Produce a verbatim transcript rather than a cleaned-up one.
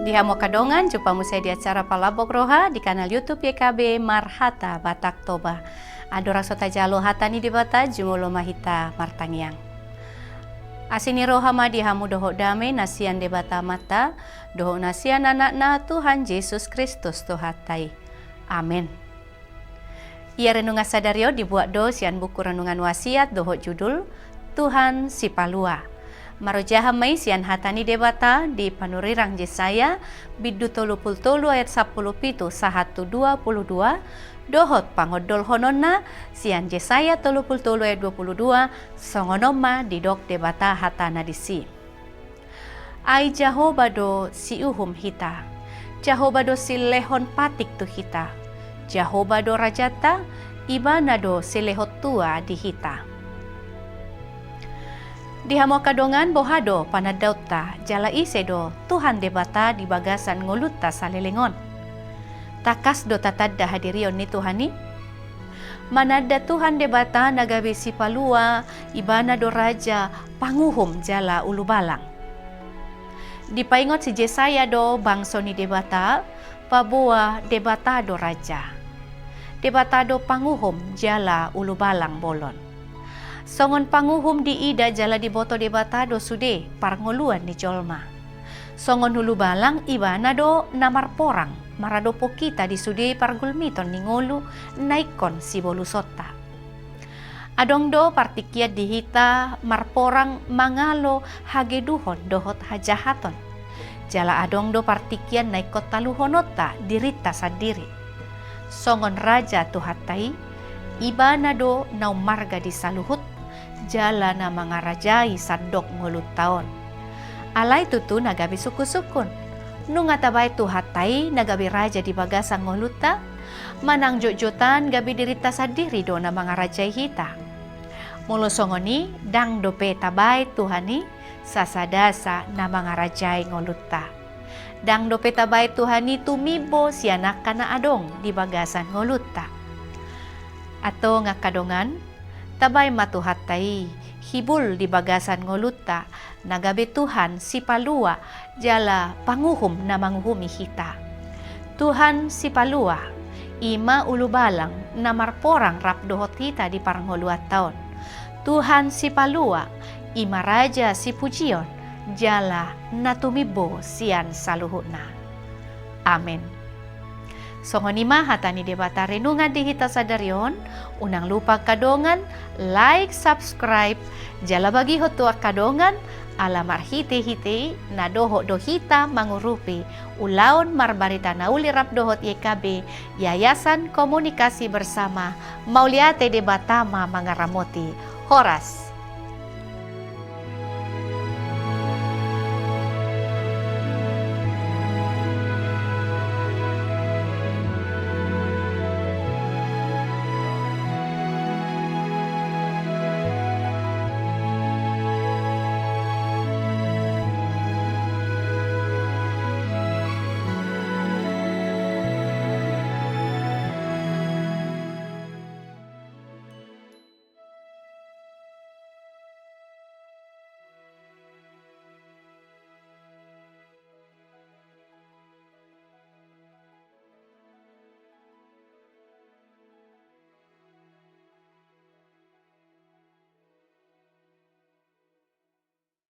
Di hamu angka dongan, jumpa muse di acara Palambok Roha di kanal YouTube Y K B Marhata Batak Toba. Andorang so tajalo hata ni Debata, jumolo ma hita martangiang. Asi ni roha ma di hamu dohot dame na sian Debata Amanta, dohot na sian Anakna Tuhan Jesus Kristus Tuhanta i. Amen. Ia renungan sadari on dibuat do sian buku Renungan Wasiat dohot judul Tuhan Sipalua. Marojahan ma i sian hata ni Debata di panurirang Jesaya, bindu tolu pulu tolu ayat sampulu pitu sahat tu dua pulu dua, dohot pangondolhononna sian Jesaya tolu pulu tolu ayat dua pulu dua, songon on ma didok Debata hatana disi. Ai Jahowa do siuhum hita. Jahowa do silehon patik tu hita. Jahowa do rajanta, Ibana do silehon tua di hita. Di hamu angka dongan, boha do panandaonta, jala ise do Tuhan Debata di bagasan ngolunta saleleng on? Tangkas do tatanda hadirion ni Tuhan i? Mananda Tuhan Debata na gabe Sipalua, Ibana do Raja, Panguhum jala Ulubalang. Dipaingot si Jesaya do bangso ni Debata, paboa Debata do Raja. Debata do Panguhum jala Ulubalang bolon. Songon panguhum diida jala diboto Debata do sude parngoluan ni jolma. Songon ulubalang Ibana do na marporang, maradophon hita di sude pargulmiton ni ngolu na ingkon sibolusonta. Adong do partingkian di hita marporang mangalo hageduhon dohot hajahaton. Jala adong do partingkian na ingkon taluhononta dirinta sandiri. Songon Raja Tuhanta i, Ibana do na ummarga di saluhut, jala na mangarajai sandok ngolunta on. Alai tutu na gabe sungkunsungkun. Nunga tabaen Tuhanta i na gabe Raja di bagasan ngolunta? Manang jotjotan gabe dirinta sandiri do na mangarajai hita? Molo songon i, ndang dope tabaen Tuhan i sasadasa na mangarajai ngolunta. Ndang dope tabaen Tuhan i tumimbo sian angka na adong di bagasan ngolunta. Antong angka dongan, tabaen ma Tuhanta i hibul di bagasan ngolunta, na gabe Tuhan Sipalua jala Panguhum na manguhumi hita. Tuhan Sipalua, i ma Ulubalang na marporang rap dohot hita di parngoluanta on. Tuhan Sipalua, i ma Raja sipujion, jala na tumimbo sian saluhutna. Amen. Songon i ma hata ni Debata renungan di hita sadari on. Unang lupa angka dongan, like, subscribe, jala bagihon tu angka dongan, ala marhitehite i na dohot do hita mangurupi ulaon marbarita na uli rap dohot Y K B, Yayasan Komunikasi Bersama. Mauliate, Debata ma mangaramoti. Horas.